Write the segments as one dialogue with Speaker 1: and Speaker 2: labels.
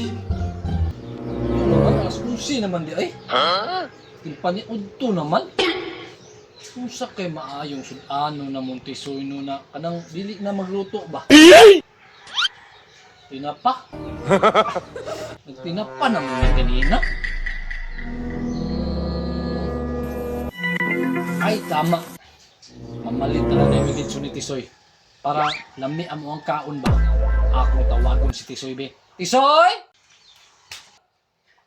Speaker 1: Naman, alas 11 naman di ay. Timpaniod to naman. Unsa kay maayong sud-ano na Montessori no na kanang dili na magluto ba? Tinapa. Nagtinapa naman ni kanina. Ay, tama. Mamalit na lang na yung ni Tisoy. Para lami amo ang kaon ba? Ako tawagon si Tisoy be. Tisoy!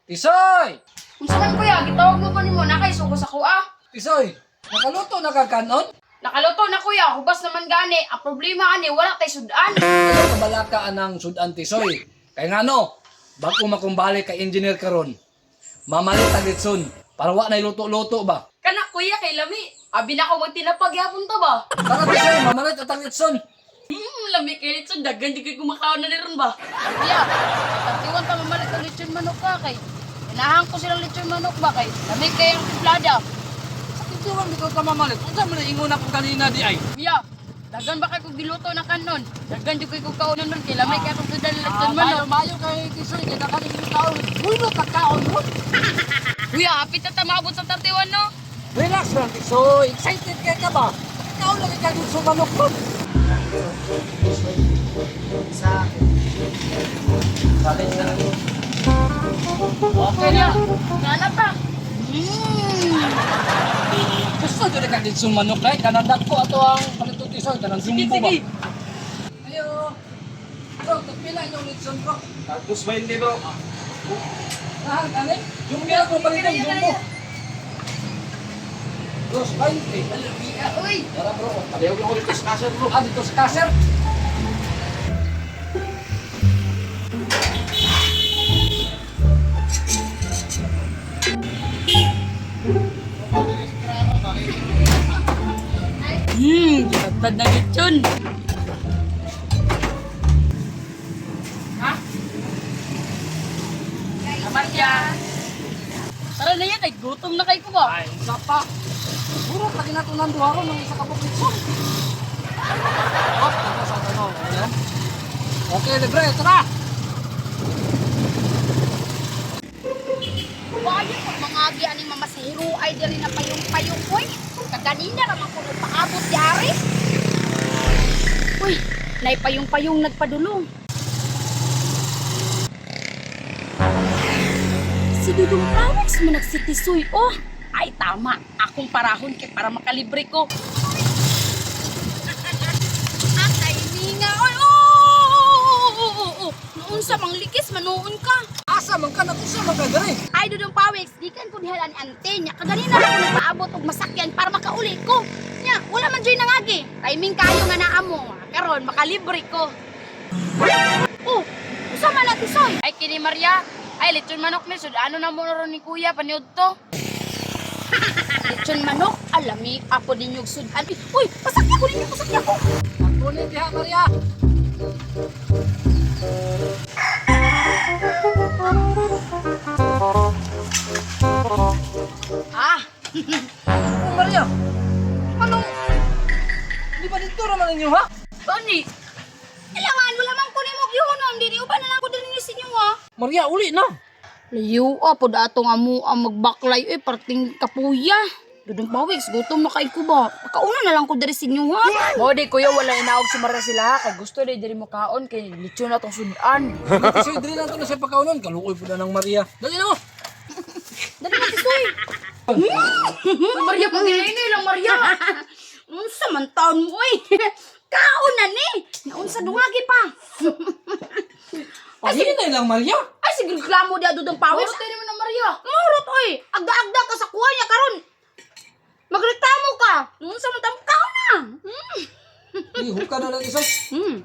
Speaker 1: Tisoy!
Speaker 2: Unsa man kuya, gitawag mo pa nimo na kay suko sa kuha.
Speaker 1: Tisoy! Nakaluto na ka kanon?
Speaker 2: Nakaluto na kuya, hubas naman gani. Ang problema ani wala tay sudan.
Speaker 1: Ano kabalaka anang sudan Tisoy? Kay ngano, bago makumbali kay engineer karon. Mamalit ang litson para wa na luto-luto ba?
Speaker 2: Kana kuya kay lami. Abi na ko magtinapag gyapon to ba?
Speaker 1: Tara Tisoy, mamalit at ang litson.
Speaker 2: Lami kay litson daghan di kay kumakaon na ni ron ba? Kuya, tatiwan ta mamalit ang litson manok ka kay. Ganahan ko silang litson manok ba kay. Lami kay ang timplada.
Speaker 1: Sa titiwang di ko ka mamalit. Unsa man ang ingon ako kanina di ay?
Speaker 2: Kuya, daghan ba kay kog giluto na kanon? Daghan di kay kog kaonon ron kay lami kay akong sudan ng litson manok.
Speaker 1: Mayo kay Tisoy kay daghan yung kaon. Bulo ka kaon mo.
Speaker 2: Kuya, hapit na ta maabot sa 31 no?
Speaker 1: Relax lang Tisoy. Excited kay ka ba? Kaon lagi ka litson manok ron. Sa Okay
Speaker 2: Kuya,
Speaker 1: na.
Speaker 2: ngana pa.
Speaker 1: Gusto jud ka litson manok kay kanang dagko ato ang palito Tisoy kanang
Speaker 2: Sige,
Speaker 1: jumbo ba.
Speaker 2: sige.
Speaker 1: Ayo. Bro, tagpila inyong litson bro.
Speaker 3: Tapos 20 bro.
Speaker 1: Tahan kani. Jumbo ako palitan jumbo. Dos 20.
Speaker 2: Uy,
Speaker 1: Tara bro.
Speaker 3: Ayaw ko dito sa kasya bro.
Speaker 1: Ah, dito sa kasir.
Speaker 2: Gitagtad na lechon. Ha? Salamat ya. Tara na yan, kay gutom na kay ko ba?
Speaker 1: Ay, isa pa. Puro lagi nato nang duha ron ng isa ka bukid son. Oh, tara sa ano, ano? Okay, libre, tara.
Speaker 4: Wayo pag mga agi ani mamasahiro ay diri na payong-payong koy. Kaganina ra man kuno paabot di ari. Uy, nay payong-payong nagpadulong. Si Dudong Pawis mo nagsitisoy oh. Ay tama, akong parahon kay para makalibre ko. Atay ninga oy oh, oh, oh, oh, oh. Noon sa manglikis manuon ka.
Speaker 1: Asa man ka nakusa man ka diri.
Speaker 4: Ay, Dudong Pawiks, gikan ko diha ni ante niya. Kaganina ra ko nagpaabot og masakyan para makauli ko. Nya, wala man joy nangagi. Timing kayo nga naa mo. Karon makalibre ko. Oh, usa man na tisoy?
Speaker 2: Ay, kini Maria. Ay, lechon manok ni sud. Ano na mo ron ni kuya, paniod to.
Speaker 4: Lechon manok, alami ako ninyog sudan. Uy, pasakya ko ninyo, pasakya ko.
Speaker 1: Pagkunin diha Maria.
Speaker 4: Ah,
Speaker 1: Oh, Maria. Anong Di ba dito raman ninyo ha?
Speaker 2: Tony,
Speaker 4: kailangan wala man ko nimo gihunom diri uban na lang ko diri sa inyo ha.
Speaker 1: Maria, uli na.
Speaker 4: Layo ah, pod ato nga mo ang magbaklay oy parting kapuya. Dudong Pawiks, gutom na kay ko ba? Pakauna na lang ko diri sa inyo ha.
Speaker 2: Mo di kuya wala inaog si Maria sila ha. Kay gusto di diri mo kaon kay lechon na tong sudan.
Speaker 1: Tisoy, diri lang to na siya pagkaunon. Kaluoy po na ng Maria. Dali na mo.
Speaker 4: Dali na tisoy.
Speaker 2: Uy, Maria, pangilinoy lang Maria.
Speaker 4: Unsa man taon mo oy. Kaon na ni. Naunsa dungagi pa.
Speaker 1: Pahinay lang Maria.
Speaker 4: Ay sige reklamo di adudong pawis.
Speaker 2: Murot mo na Maria.
Speaker 4: Murot oy. Agda-agda ka sa kuha niya karon. Magreklamo ka. Unsa man taon kaon na.
Speaker 1: Di huka na lang Tisoy.
Speaker 4: Hmm.